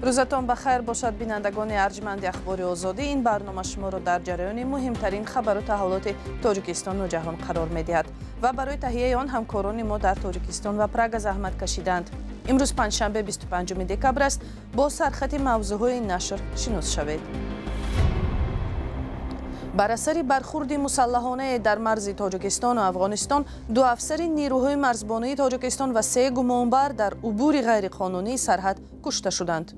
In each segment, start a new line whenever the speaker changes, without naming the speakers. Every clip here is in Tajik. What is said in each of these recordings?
Рӯзатон ба хайр бошад, бинандагони арҷманди Ахбори Озодӣ. Ин барнома шуморо дар ҷараёни муҳимтарин хабару таҳаввулоти Тоҷикистону ҷаҳон қарор медиҳад ва барои таҳияи он ҳамкорони мо дар Тоҷикистон ва Прага заҳмат кашиданд. Имрӯз панҷшанбе, 25 декабр аст. Бо сархати мавзӯъҳои нашр шинос шавед. Бар асари бархурди мусаллаҳонае дар марзи Тоҷикистону Афғонистон ду афсари нерӯҳои марзбонии Тоҷикистон ва се гумонбар дар убури ғайриқонунии сарҳад кушта шуданд.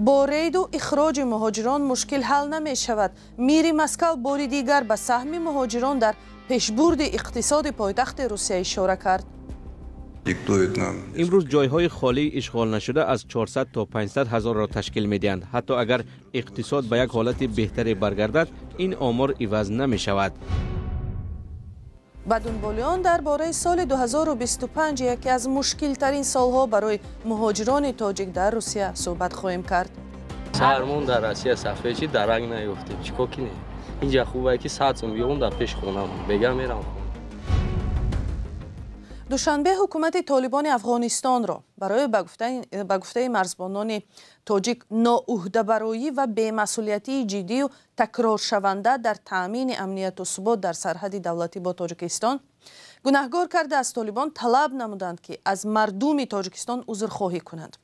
Бо рейду ихроҷи муҳоҷирон мушкил ҳал намешавад. Мири Москав бори дигар ба саҳми муҳоҷирон дар пешбурди иқтисоди пойтахти Русия ишора кард.
Имрӯз ҷойҳои холии ишғол нашуда аз 400 то 500 ҳазорро ташкил медиҳанд. Ҳатто агар иқтисод ба як ҳолати беҳтаре баргардад, ин омор иваз намешавад.
Ба дунболи он дар бораи соли 2025, яке аз мушкилтарин солҳо барои муҳоҷирони тоҷик дар Русия, суҳбат хоҳем кард.
Сармон дар Россия сафед чи дарак наёфтем, чӣ кор кинем? Инҷа хубае, ки 100 сум биём, дар пеш хонам бега мерам.
Душанбе ҳукумати Толибони Афғонистонро барои, ба гуфтаи марзбонони тоҷик, ноуҳдабароӣ ва бемасъулиятии ҷиддию такроршаванда дар таъмини амнияту субот дар сарҳади давлатӣ бо Тоҷикистон гунаҳгор карда, аз Толибон талаб намуданд, ки аз мардуми Тоҷикистон узрхоҳӣ кунанд.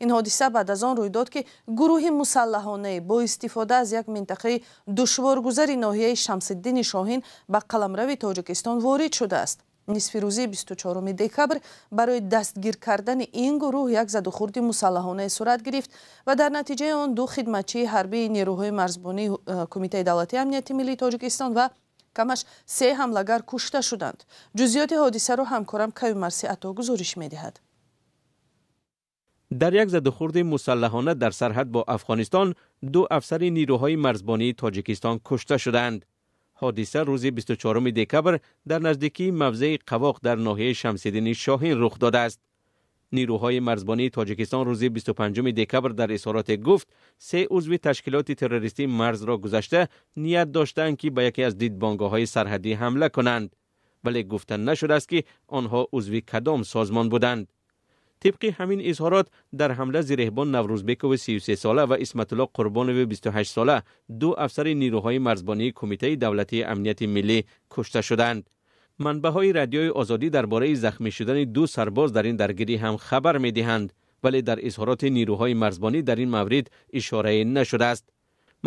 Ин ҳодиса баъд аз он рӯй дод, ки гурӯҳи мусаллаҳонае бо истифода аз як минтақаи душворгузари ноҳияи Шамсиддини Шоҳин ба қаламрави Тоҷикистон ворид шудааст. Нисфирӯзии 24 декабр барои дастгир кардани ин гурӯҳ як задухӯрди мусаллаҳонае сурат гирифт ва дар натиҷаи он ду хидматчии ҳарбии нерӯҳои марзбонии Кумитаи давлатии амнияти миллии Тоҷикистон ва камаш се ҳамлагар кушта шуданд. Ҷузъиёти ҳодисаро ҳамкорам Каюмарси Ато гузориш медиҳад.
Дар як задухӯрди мусаллаҳона дар сарҳад бо Афғонистон ду афсари нерӯҳои марзбонии Тоҷикистон кушта шуданд. Ҳодиса рӯзи 24 декабр дар наздикии мавзеи Қавоқ дар ноҳияи Шамсиддини Шоҳин рух додааст. Нерӯҳои марзбонии Тоҷикистон рӯзи 25 декабр дар изҳороте гуфт, се узви ташкилоти террористӣ марзро гузашта, ният доштаанд, ки ба яке аз дидбонгоҳҳои сарҳадӣ ҳамла кунанд, вале гуфта нашудааст, ки онҳо узви кадом созмон буданд. Тибқи ҳамин изҳорот, дар ҳамла Зиреҳбон Наврӯзбекови 33 сола ва Исматулло Қурбонови 28 сола, ду афсари нерӯҳои марзбонии Кумитаи давлатии амнияти миллӣ, кушта шуданд. Манбаъҳои Радиои Озодӣ дар бораи захмӣ шудани ду сарбоз дар ин даргирӣ ҳам хабар медиҳанд, вале дар изҳороти нерӯҳои марзбонӣ дар ин маврид ишорае нашудааст.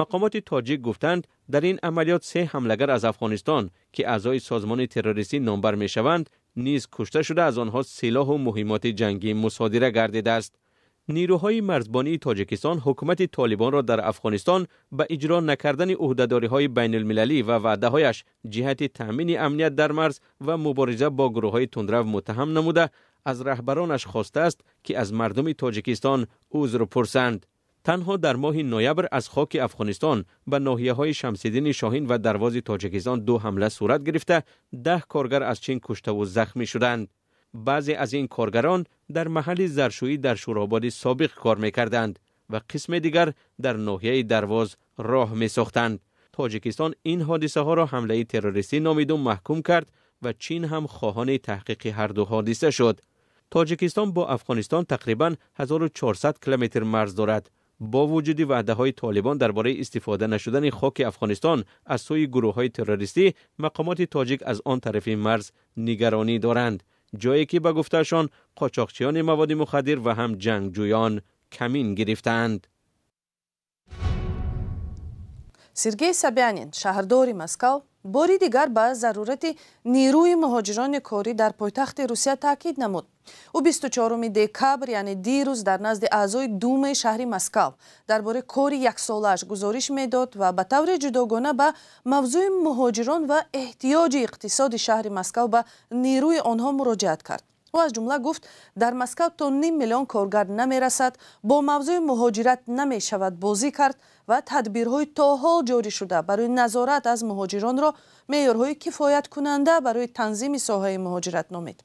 Мақомоти тоҷик гуфтанд, дар ин амалиёт се ҳамлагар аз Афғонистон, ки аъзои созмони террористӣ номбар мешаванд, низ кушта шуда, аз онҳо силоҳу муҳиммоти ҷангӣ мусодира гардидааст. Нерӯҳои марзбонии Тоҷикистон ҳукумати Толибонро дар Афғонистон ба иҷро накардани ӯҳдадориҳои байналмилалӣ ва ваъдаҳояш ҷиҳати таъмини амният дар марз ва мубориза бо гурӯҳҳои тундрав муттаҳам намуда, аз раҳбаронаш хостааст, ки аз мардуми Тоҷикистон узр пурсанд. Танҳо дар моҳи ноябр аз хоки Афғонистон ба ноҳияҳои Шамсиддини Шоҳин ва Дарвози Тоҷикистон ду ҳамла сурат гирифта, 10 коргар аз Чин куштаву захмӣ шуданд. Баъзе аз ин коргарон дар маҳалли заршӯӣ дар Шӯрободи собиқ кор мекарданд ва қисме дигар дар ноҳияи Дарвоз роҳ месохтанд. Тоҷикистон ин ҳодисаҳоро ҳамлаи террористӣ номиду маҳкум кард ва Чин ҳам хоҳони таҳқиқи ҳарду ҳодиса шуд. Тоҷикистон бо Афғонистон тақрибан 1400 километр марз дорад. Бо вуҷуди ваъдаҳои Толибон дар бораи истифода нашудани хоки Афғонистон аз сӯи гурӯҳҳои террористӣ, мақомоти тоҷик аз он тарафи марз нигаронӣ доранд, ҷое ки ба гуфтаашон қочоқчиёни маводи мухаддир ва ҳам ҷангҷӯён камин гирифтаанд.
Сергей Собянин, шаҳрдори Москав, бори дигар ба зарурати нерӯи муҳоҷирони корӣ дар пойтахти Русия таъкид намуд. Ӯ 24 декабр, яъне дирӯз, дар назди аъзои Думаи шаҳри Москав дар бораи кори яксолааш гузориш медод ва ба таври ҷудогона ба мавзӯи муҳоҷирон ва эҳтиёҷи иқтисоди шаҳри Москав ба нерӯи онҳо муроҷиат кард. Ӯ аз ҷумла гуфт, дар Москав то ним миллион коргар намерасад, бо мавзӯи муҳоҷират намешавад бозӣ кард ва тадбирҳои то ҳол ҷорӣ шуда барои назорат аз муҳоҷиронро меъёрҳои кифояткунанда барои танзими соҳаи муҳоҷират номид.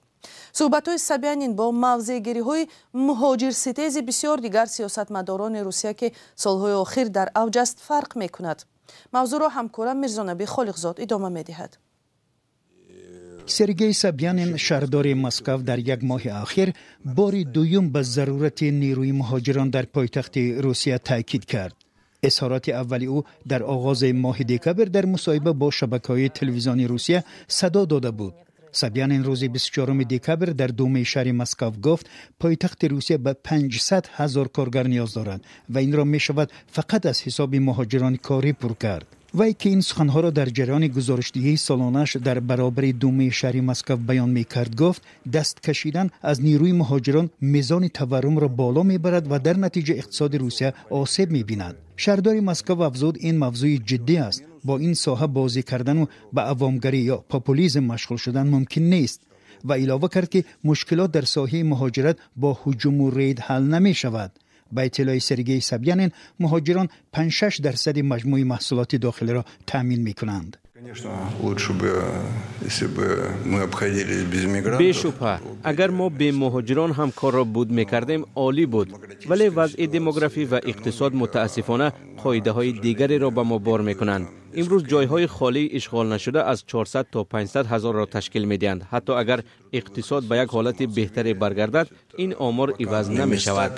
Суҳбатҳои Собянин бо мавзеъгириҳои муҳоҷирситези бисёр дигар сиёсатмадорони Русия, ки солҳои охир дар авҷ аст, фарқ мекунад. Мавзӯъро ҳамкорам Мирзонаби Холиқзод идома медиҳад.
Сергей Собянин, шаҳрдори Москав, дар як моҳи охир бори дуюм ба зарурати нерӯи муҳоҷирон дар пойтахти Русия таъкид кард. Изҳороти аввали ӯ дар оғози моҳи декабр дар мусоҳиба бо шабакаҳои телевизиони Русия садо дода буд. Собянин рӯзи 24 декабр дар Думаи шаҳри Москав гуфт, пойтахти Русия ба 500 ҳазор коргар ниёз дорад ва инро мешавад фақат аз ҳисоби муҳоҷирони корӣ пур кард. Вай, ки ин суханҳоро дар ҷараёни гузоришдиҳии солонааш дар баробари Думаи шаҳри Москав баён мекард, гуфт, даст кашидан аз нерӯи муҳоҷирон мизони таваррумро боло мебарад ва дар натиҷа иқтисоди Русия осеб мебинад. Шаҳрдори Москав афзуд, ин мавзӯи ҷиддӣ аст. Бо ин соҳа бозӣ кардану ба авомгарӣ ё популизм машғул шудан мумкин нест ва илова кард, ки мушкилот дар соҳаи муҳоҷират бо ҳуҷуму рейд ҳал намешавад. Ба иттилои Сергей Собянин, муҳоҷирон 5-6% маҷмӯи маҳсулоти дохилиро таъмин мекунанд.
Бешубҳа, агар мо бе муҳоҷирон ҳам корро буд мекардем, олӣ буд, вале вазъи демографӣ ва иқтисод мутаассифона қоидаҳои дигареро ба мо бор мекунанд. Имрӯз ҷойҳои холии ишғол нашуда аз 400 то 500 ҳазорро ташкил медиҳанд. Ҳатто агар иқтисод ба як ҳолати беҳтаре баргардад, ин омор иваз намешавад.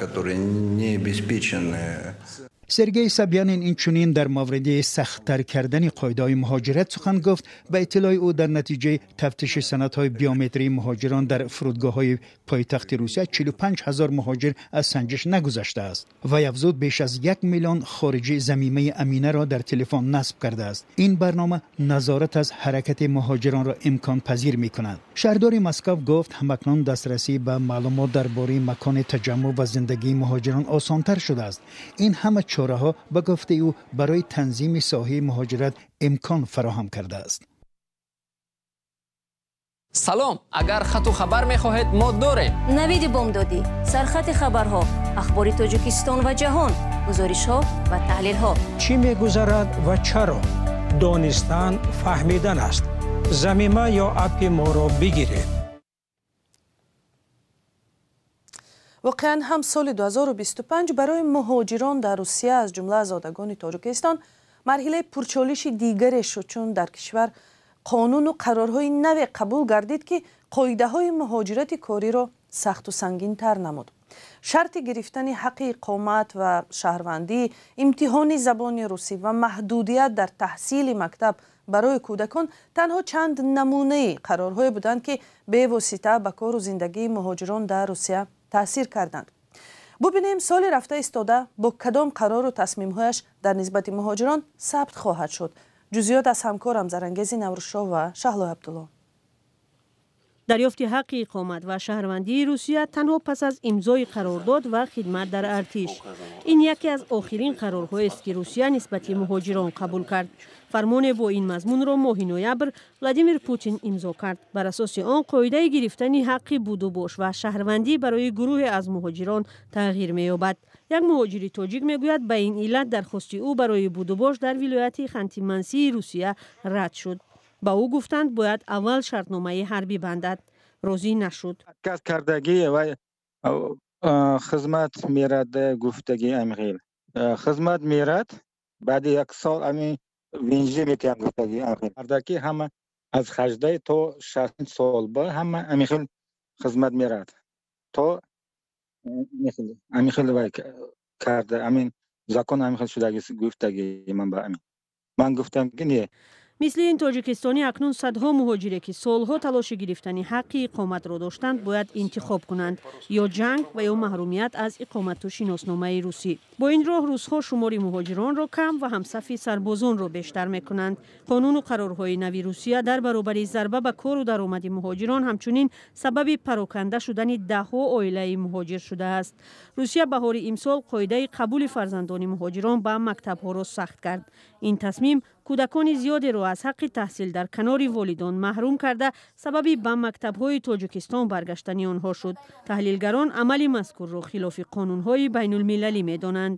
Сергей Собянин инчунин дар мавриди сахттар кардани қоидаҳои муҳоҷират сухан гуфт. Ба иттилои ӯ, дар натиҷаи тафтиши санадҳои биометрии муҳоҷирон дар фурудгоҳҳои пойтахти Русия 45 ҳазор муҳоҷир аз санҷиш нагузаштааст. Вай афзуд, беш аз 1 миллион хориҷӣ замимаи Аминаро дар телефон насб кардааст. Ин барнома назорат аз ҳаракати муҳоҷиронро имконпазир мекунад. Шаҳрдори Москав гуфт, ҳамакнун дастрасӣ ба маълумот дар бораи макони таҷаммӯъ ва зиндагии муҳоҷирон осонтар шудааст. Ин ҳама чораҳо, ба гуфтаи ӯ, барои танзими соҳаи муҳоҷират имкон фароҳам кардааст.
Салом, агар хату хабар мехоҳед, мо дорем.
Навиди бомдодӣ, сархати хабарҳо, ахбори Тоҷикистон ва ҷаҳон, гузоришҳо ва таҳлилҳо.
Чӣ мегузарад ва чаро? Донистан фаҳмидан аст. Замима ё аппи моро бигиред.
Воқеан ҳам соли 2025 барои муҳоҷирон дар Русия, аз ҷумла зодагони Тоҷикистон, марҳилаи пурчолиши дигаре шуд, чун дар кишвар қонуну қарорҳои наве қабул гардид, ки қоидаҳои муҳоҷирати кориро сахту сангинтар намуд. Шарти гирифтани ҳаққи иқомат ва шаҳрвандӣ, имтиҳони забони русӣ ва маҳдудият дар таҳсили мактаб барои кӯдакон танҳо чанд намунаи қарорҳое буданд, ки бевосита ба кору зиндагии муҳоҷирон дар Русия таъсир карданд. Бубинем, соли рафта истода бо кадом қарору тасмимҳояш дар нисбати муҳоҷирон сабт хоҳад шуд. Ҷузъиёт аз ҳамкорам Зарангези Наврӯзшоҳ ва Шаҳло Абдулло.
Дарёфти ҳаққи иқомат ва шаҳрвандии Русия танҳо пас аз имзои қарордод ва хидмат дар артиш. Ин яке аз охирин қарорҳоест, ки Русия нисбати муҳоҷирон қабул кард. Фармоне бо ин мазмунро моҳи ноябр Владимир Путин имзо кард. Бар асоси он қоидаи гирифтани ҳаққи будубош ва шаҳрвандӣ барои гурӯҳе аз муҳоҷирон тағйир меёбад. Як муҳоҷири тоҷик мегӯяд, ба ин иллат дархости ӯ барои будубош дар вилояти Ханти-Мансии Русия рад шуд. Ба ӯ гуфтанд, бояд аввал шартномаи ҳарбӣ бандад. Розӣ нашуд.
Отказ кардагӣ ва хизмат мерад, гуфтагӣ амғил. Хизмат мерад, баъди як сол ами винжи метиҳам гуфтагӣ амғил. Мардаки ҳама аз 18 то 60 сол ба ҳама амихел хизмат мерад. То амихел вай карда, амин закон амихел шудагӣ гуфтагӣ ман ба амин. Ман гуфтам ки не.
Мисли ин тоҷикистонӣ акнун садҳо муҳоҷире, ки солҳо талоши гирифтани ҳаққи иқоматро доштанд, бояд интихоб кунанд: ё ҷанг ва ё маҳрумият аз иқомату шиносномаи русӣ. Бо ин роҳ русҳо шумори муҳоҷиронро кам ва ҳамсафи сарбозонро бештар мекунанд. Қонуну қарорҳои нави Русия дар баробари зарба ба кору даромади муҳоҷирон ҳамчунин сабаби пароканда шудани даҳҳо оилаи муҳоҷир шудааст. Русия баҳори имсол қоидаи қабули фарзандони муҳоҷирон ба мактабҳоро сахт кард. Ин тасмим кӯдакони зиёдеро аз ҳаққи таҳсил дар канори волидон маҳрум карда, сабаби ба мактабҳои Тоҷикистон баргаштани онҳо шуд. Таҳлилгарон амали мазкурро хилофи қонунҳои байнулмилалӣ медонанд.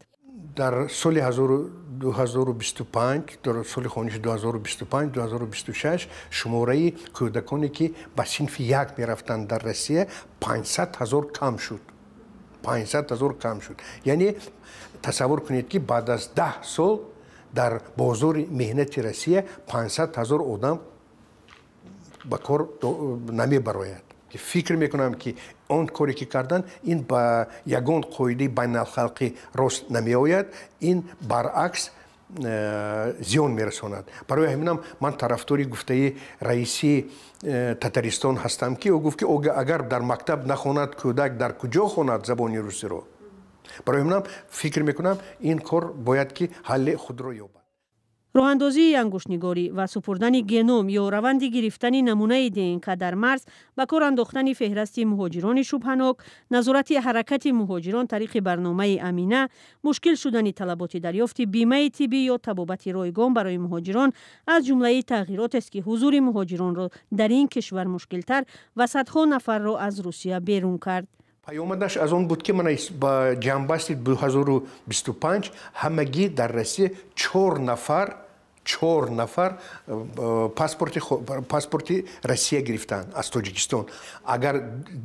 Дар соли 2025, дар соли хониши 2025-2026 шумораи кӯдаконе, ки ба синфи як мерафтанд дар Россия, 500 ҳазор кам шуд. 500 ҳазор кам шуд. Яъне тасаввур кунед, ки баъд аз 10 сол дар бозори меҳнати Россия 500 ҳазор одам ба кор намебарояд. Фикр мекунам, ки он коре ки карданд, ин ба ягон қоидаи байналхалқӣ рост намеояд, ин баръакс зиён мерасонад. Барои ҳаминам ман тарафдори гуфтаи раиси Татаристон ҳастам, ки ӯ гуфт, ки агар дар мактаб нахонад кӯдак, дар куҷо хонад забони русиро? Барои ҳаминам фикр мекунам, ин кор бояд ки ҳалли худро ёбад.
Роҳандозии ангуштнигорӣ ва супурдани геном ё раванди гирифтани намунаи ДНК дар марз, ба кор андохтани феҳрасти муҳоҷирони шубҳанок, назорати ҳаракати муҳоҷирон тариқи барномаи Амина, мушкил шудани талаботи дарёфти бимаи тиббӣ ё табобати ройгон барои муҳоҷирон аз ҷумлаи тағйиротест, ки ҳузури муҳоҷиронро дар ин кишвар мушкилтар ва садҳо нафарро аз Русия берун кард.
Паёмадаш аз он буд, ки ман ба ҷамъбасти 2025 ҳамагӣ дар Россия 4 нафар паспорти Россия гирифтанд аз Тоҷикистон. Агар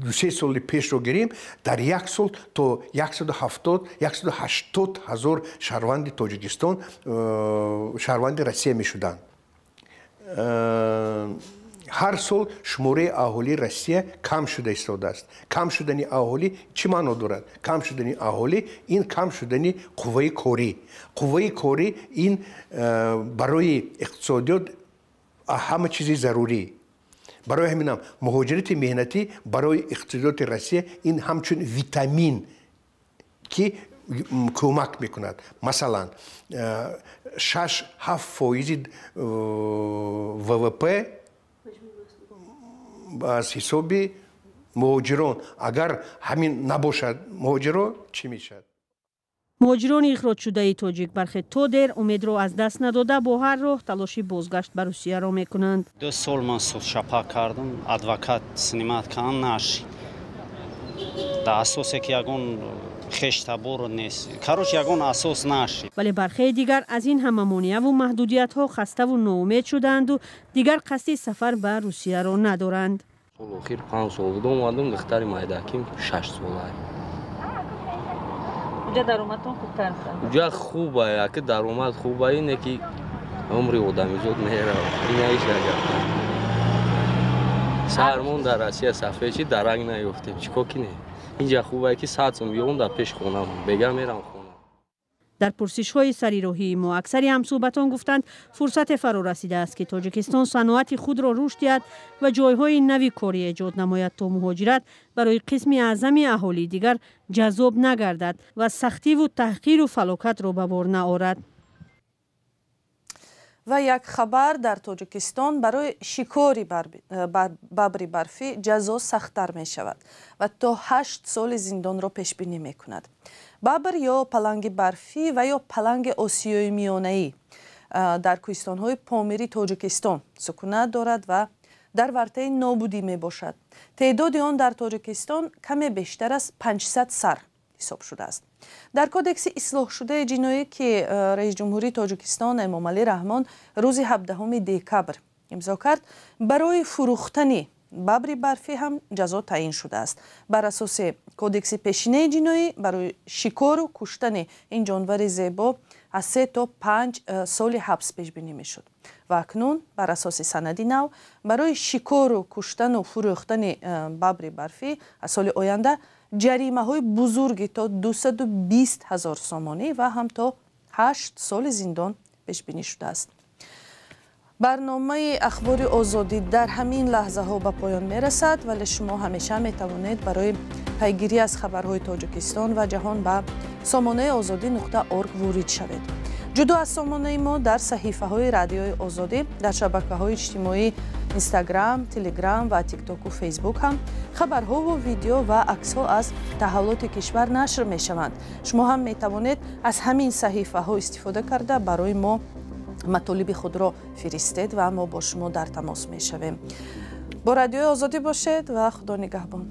2-3 соли пешро гирем, дар як сол то 170, 180 ҳазор шаҳрванди Тоҷикистон шаҳрванди Россия мешуданд. Ҳар сол шумораи аҳолии Россия кам шуда истодааст. Кам шудани аҳолӣ чӣ маъно дорад? Кам шудани аҳолӣ ин кам шудани қувваи корӣ. Қувваи корӣ ин барои иқтисодиёт ҳама чизи зарурӣ. Барои ҳаминам муҳоҷирати меҳнатӣ барои иқтисодиёти Россия ин ҳамчун витамин, ки кӯмак мекунад. Масалан, 6-7 фоизи ВВП аз ҳисоби муҳоҷирон. Агар ҳамин набошад, муҳоҷиро чӣ мешавад?
Муҳоҷирони ихроҷшудаи тоҷик бархе то дер умедро аз даст надода, бо ҳар роҳ талоши бозгашт ба Русияро мекунанд.
2 сол ман судшапа кардам, адвокат снимать кардам, нашид. Дар асосе ки ягон хештабор нест, короче, ягон асос нашид.
Вале бархеи дигар аз ин ҳама монеаву маҳдудиятҳо хаставу ноумед шудаанду дигар қасди сафар ба Русияро надоранд.
Соли охир 5 сол буд омадам, духтари майдаким 6 сола.
Уҷа даромадтон хубтар?
Уҷа хуба, яки даромад хуба, ине ки умри одамизод меравад. Инаиш агар сармон дар Россия сафед чи дарак наёфтем, чӣ кор кинем? Инҷа хубае, ки 100 сум биём, дар пеши хонам бега мерам хона.
Дар пурсишҳои сарироҳии мо аксари ҳамсӯҳбатон гуфтанд, фурсате фаро расидааст, ки Тоҷикистон саноати худро рушд диҳад ва ҷойҳои нави корӣ эҷод намояд, то муҳоҷират барои қисми аъзами аҳолӣ дигар ҷаззоб нагардад ва сахтиву таҳқиру фалокатро ба бор наорад.
Ва як хабар: дар Тоҷикистон барои шикори бабри барфӣ ҷазо сахттар мешавад ва то 8 соли зиндонро пешбинӣ мекунад. Бабр ё паланги барфӣ ва ё паланги Осиёи Миёнаӣ дар кӯҳистонҳои Помири Тоҷикистон сукунат дорад ва дар вартаи нобудӣ мебошад. Теъдоди он дар Тоҷикистон каме бештар аз 500 сар ҳисоб шудааст. Дар кодекси ислоҳшудаи ҷиноӣ, ки раисҷумҳурии Тоҷикистон Эмомалӣ Раҳмон рӯзи 17 декабр имзо кард, барои фурӯхтани бабри барфӣ ҳам ҷазо таъин шудааст. Бар асоси кодекси пешинаи ҷиноӣ, барои шикору куштани ин ҷонвари зебо аз 3 то 5 соли ҳабс пешбинӣ мешуд ва акнун бар асоси санади нав барои шикору куштану фурӯхтани бабри барфӣ аз соли оянда ҷаримаҳои бузурги то 220 ҳазор сомонӣ ва ҳам то 8 соли зиндон пешбинӣ шудааст. Барномаи Ахбори Озодӣ дар ҳамин лаҳзаҳо ба поён мерасад, вале шумо ҳамеша метавонед барои пайгирӣ аз хабарҳои Тоҷикистон ва ҷаҳон ба сомонаи озодӣ.орг ворид шавед. Ҷудо аз сомонаи мо, дар саҳифаҳои Радиои Озодӣ дар шабакаҳои иҷтимоӣ Инстаграм, Телеграм ва Тиктоку Фейсбук ҳам хабарҳову видео ва аксҳо аз таҳаввулоти кишвар нашр мешаванд. Шумо ҳам метавонед аз ҳамин саҳифаҳо истифода карда, барои мо матолиби худро фиристед ва мо бо шумо дар тамос мешавем. Бо Радиои Озодӣ бошед ва Худо нигаҳбон.